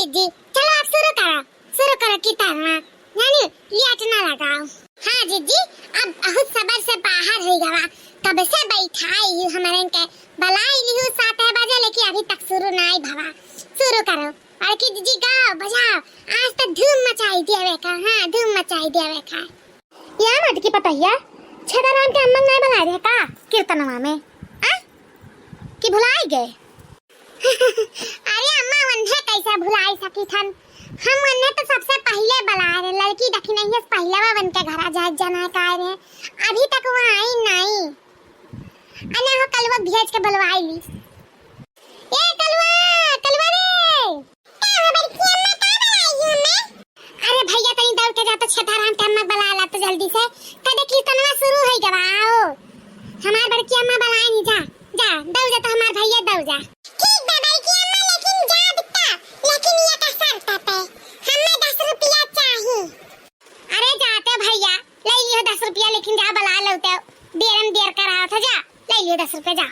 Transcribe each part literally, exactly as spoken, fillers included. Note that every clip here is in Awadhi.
जीजी, चलो अब शुरू करो, शुरू करो कीर्तनवा। जानी, लेट ना लगाओ। हाँ जीजी, अब बहुत सबर से बाहर हुई गवा, कब से बैठाई हूँ, हमरे के बलाई लिहू सात बजे, लेकिन अभी तक शुरू नाई भवा। शुरू करो। और की जीजी गाओ, बजाओ, आज तो धूम मचाई दियावे का, हाँ, धूम मचाई दियावे का। या मटकी पतहिया, छेदाराम के अम्मा नाई बलाए रहे का कीर्तनवा में? आ? कि भुलाई गए? अरे अम्मा, वन्हे कैसे भुलाई सकी थन? हम वन्हे तो सबसे पहिले बलाए रहे, लड़की दखिनहिया से पहिले वा वनके घरा जाए जना का रहे, अभी तक वहाँ आई नाई। अने हो कलुआ भेज के बुलवाई ली। ए कलुआ, कलुआ रे। का हो बड़की अम्मा, का बलाई हो हमें? अरे भैया, तनी दौड़ के जा तो छेदाराम के अम्मा बला ला तो जल्दी से। कदे कीर्तनवा शुरू होई गवा, आओ। हमार बड़की अम्मा बलाई नहीं, जा, जा, दौड़ जा तो हमार भैया दौड़ जा। ठीक बा बड़की अम्मा, लेकिन जा बिट्टा, लेकिन ये का शर्त पे, हमें दस रुपया चाही। अरे जाते भैया, ले लियो दस रुपया, लेकिन जा बला लौटे, देरन देर करावत है, जा, ले लियो दस रुपया, जा।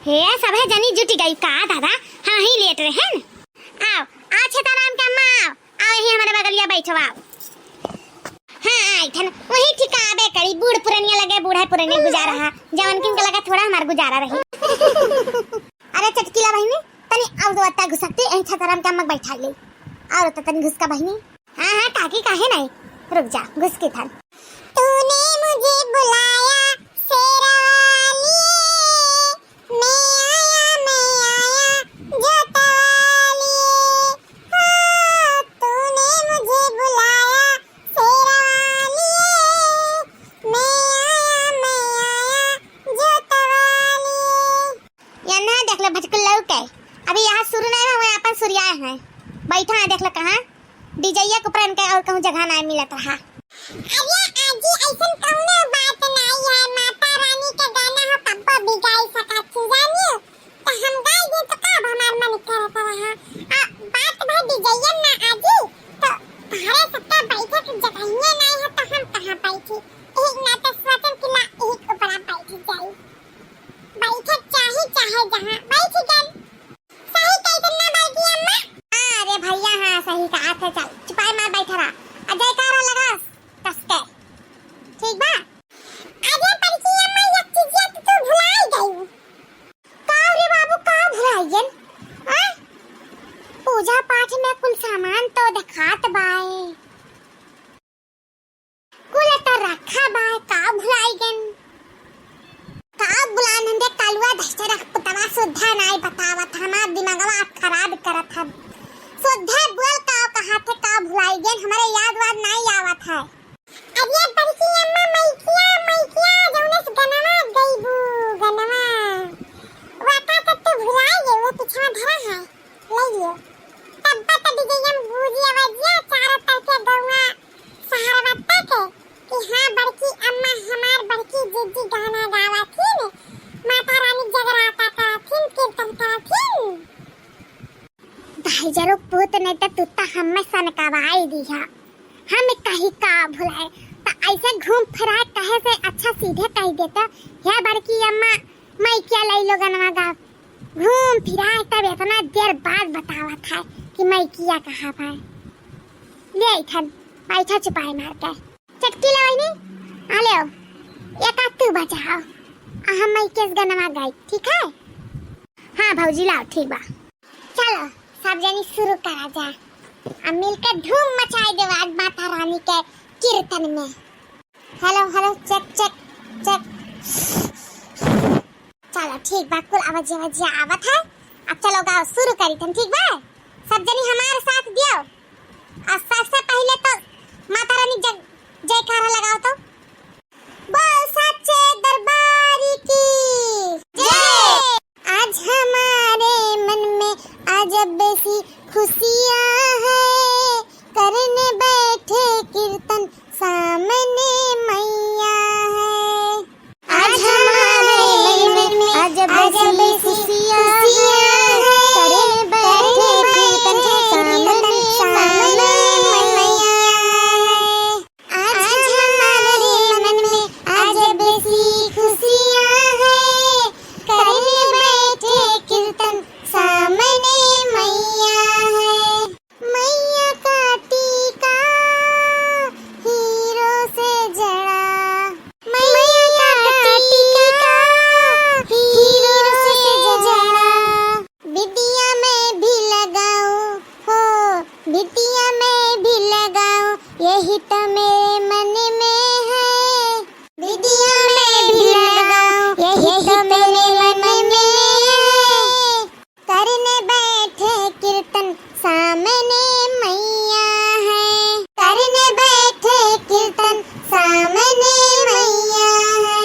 हे, सभे जनी जुटि गई का दादा? हाँ ही लेट रहे न। आओ, आओ छेदाराम के अम्मा, आओ, आओ यही हमरे बगलिया बैठो, आओ। हाँ, आई थन, वही ठिकाबे करी, बूढ़ पुरनिया लगे, बूढ़ा पुरनिया गुजारा है, जवन किन के लगा थोड़ा हमार गुजारा रही। अरे चटकीला बहिनी, तनी और दो अत्ता घुसकती, यही छेदाराम के अम्मा बैठा ले। और तो तनी घुसका बहिनी। हाँ, हाँ, काकी, काहे नहीं? रुक जा, घुस के थान। तूने मुझे बुलाया शेरवालिए, मैं आया, मैं आया जोतवालिए। हाँ, तूने मुझे बुलाया शेरवालिए, मैं आया, मैं आया जोतवालिए। या ना देख ले भटकुल्लऊ के, अभी यहाँ शुरू नहीं हुआ, अपन सुरियाए हैं। बैठा है, देख ले कहाँ डीजेया के ऊपर इनके और कहूँ जगह नहीं मिलत रहा। अरे आजी, ऐसन कौनो बात नहीं है, माता रानी के गाना हो कब्बो भी गाई सकत छी, जानियो। तो हम गाई दे तो का अब हमार मन करत रहा। आ, बात भाई डीजेया ना आजी, तो तहरे सबका बैठे के जगहिया नहीं है, तो हम कहाँ बैठी? एक ना तो सोचन कि ला एक ऊपरा बैठ जाई। बैठे चाहे, चाहे जहाँ बैठ जाई। सही कही थे ना बड़की अम्मा? हाँ रे भैया, हाँ, सही कहा थे। चल, चुपाई मार बैठा रहा। आ जयकारा लगा, कस के। ठीक बा? अरे बड़की अम्मा, एक चीजिया तो तू भुलाई गई। का रे बाबू, का भुलाई गन? आ? पूजा पाठ में कुल सामान तो देखात बाए। कुल तो रखा बा, का भुलाई गन? का भुलान हम रे कलुआ दस्ते रख पुतवा सुद्धा नाई बतावत, हमार दिमागवा आप खराब करत हब। सुद्धा बोल का कहा थे, का भुलाई गन, हमारे याद वाद नाई आवत है। अरे बड़की अम्मा, मैकिया, मैकिया, जौने से गनवा गईबू, गनवा। वाका तो तू भुलाई गई, वो पिछवा धरा है। ले लियो। तब बता दीजिए हम बूझी आवाजिया चारों तरफ के गौवा शहर बता के कि हाँ बड़की अम्मा हमार बड़की जीजी गाना गावा थीन, माता रानी जगराता करा थीन, कीर्तन करा थीन। भाई जरो पूत नहीं तो तू तो हमें सनकावाई दिया। हम कही का भुलाए, तो ऐसे घूम फिरा कहे से अच्छा सीधे कह देता, "हे बड़की अम्मा, मैकिया लई लो गनवा गाओ।" घूम फिरा तब इतना देर बाद बतावत है कि मैकिया कहाँ बा। ले इथन बैठा चुपाई मार के। चटकी लवैनी, आ ले, एक आध तू बजाओ, आ हम मैकिया से गनवा गाई, ठीक है? हाँ भौजी, लाओ, ठीक बा। चलो, सब जनी शुरू करा जा। अब मिलके धूम मचाई देवा आज माता रानी के कीर्तन में। Hello, hello, check, check, check. चलो, ठीक बा, कुल आवाज, आवाज आवत है। अब चलो गाओ, शुरू करी थन, ठीक बा? सब जनी हमारे साथ दियो। और सबसे पहले तो माता रानी जग-, जयकारा लगाओ तो। बोल सच्चे दरबार की जय। आज हमारे मन में अजब सी खुशियाँ है, करने बैठे कीर्तन सामने मैया है। आज हमारे मन में अजब सी खुशियाँ है, करने बैठे कीर्तन सामने मैया है। आज हमारे मन में अजब सी खुशियाँ हैं, करने बैठे कीर्तन सामने मैया है। तो मेरे मन में है। बिंदिया मैं भी लगाऊं, यही तो मेरे मन में है। करने बैठे कीर्तन सामने मैया है। करने बैठे कीर्तन सामने मैया है।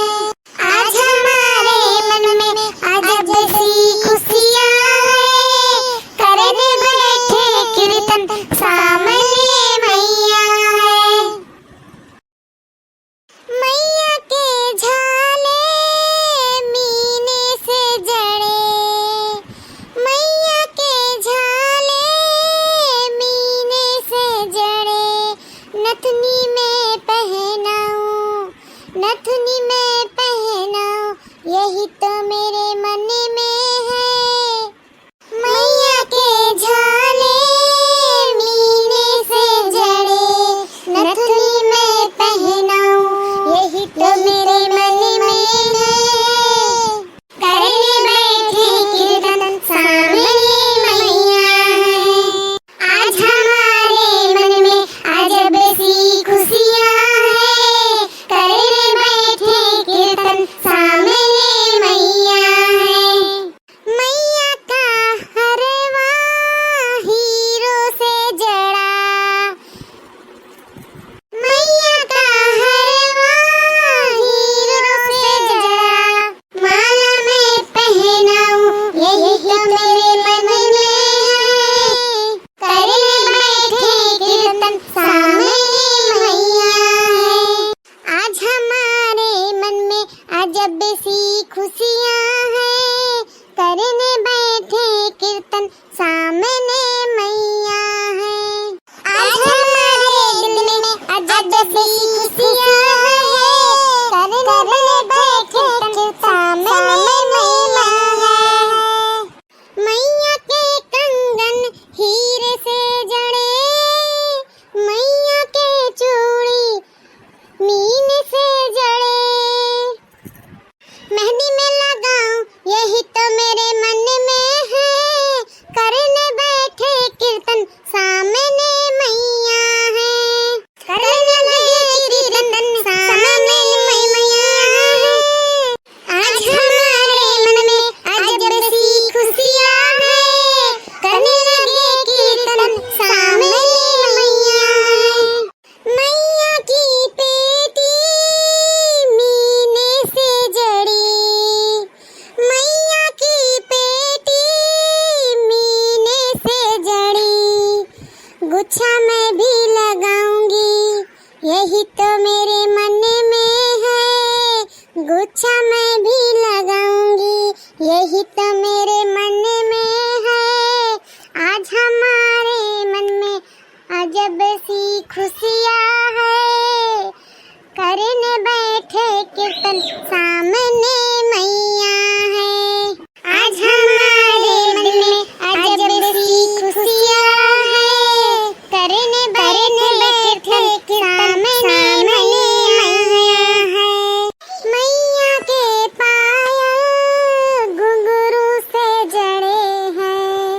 आज हमारे मन में अजब सी खुशियाँ हैं। करने बैठे कीर्तन सामने मैया है। मैया के झाले मीने से जड़े, मैया के झाले मीने से जड़े, नथनी में पहनाऊं, नथनी में पहनाऊं, यही तो मेरे मन में है। मैया के झाले मीने से जड़े, नथनी मैं पहनाऊं, यही तो मेरे मन में है। करने बैठे कीर्तन सामने मैया है। आज हमारे मन में अजब सी खुशियाँ हैं। करने बैठे कीर्तन सामने मैया है। मैया का हरवा हीरो से जड़ा, मैया का हरवा हीरो से जड़ा, माला मैं पहनाऊं, यही तो मेरे मन में है। करने बैठे कीर्तन सामने मैया है। आज हमारे मन में अजब सी खुशियाँ हैं, करने बैठे कीर्तन सामने मैया है। आज हमारे दिल में अजब सी खुशियाँ हैं, करने बैठे कीर्तन सामने मैया है। मैया के कंगन हीरे से जड़े, मैया के चूड़ी मीने से जड़े, मेहंदी मैं लगाऊं, यही तो मेरे मन में है। करने बैठे कीर्तन सामने मैया है। करने लगे कीर्तन सामने मैया है। आज हमारे मन में अजब सी खुशियाँ हैं। करने लगे कीर्तन सामने मैया है। मैया की पेटी मीने से जड़ी, मैया की पेटी मीने से जड़ी, गुच्छा मैं भी लगाऊंगी, यही तो मेरे मन में है। गुच्छा मैं भी लगाऊंगी, यही तो मेरे मन में है। आज हमारे मन में अजब सी खुशियाँ है। करने बैठे कीर्तन सामने मैया है। आज हमारे मन में अजब सी खुशियाँ है। करने बैठे कीर्तन सामने मैया है। मैया के पायल घुंघरू से जड़े हैं।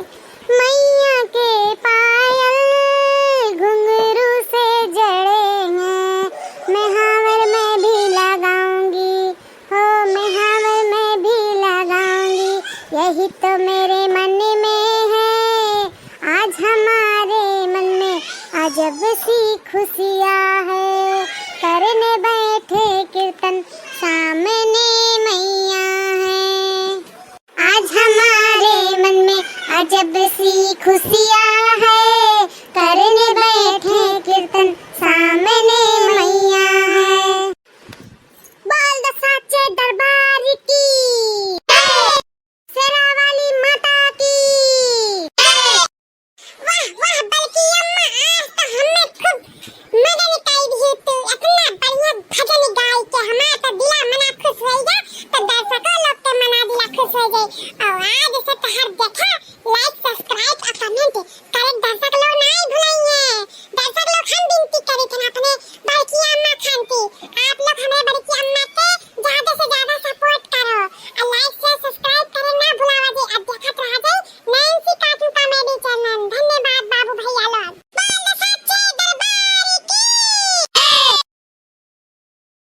मैया के पायल घुंघरू से जड़े हैं, मैं हावर मैं भी लगाऊंगी, हो मैं हावर मैं भी लगाऊंगी, यही तो मेरे मन में है। आज हमारे मन में अजब सी खुशियाँ है, करने बैठे कीर्तन सामने मैया है। आज हमारे मन में अजब सी खुशियाँ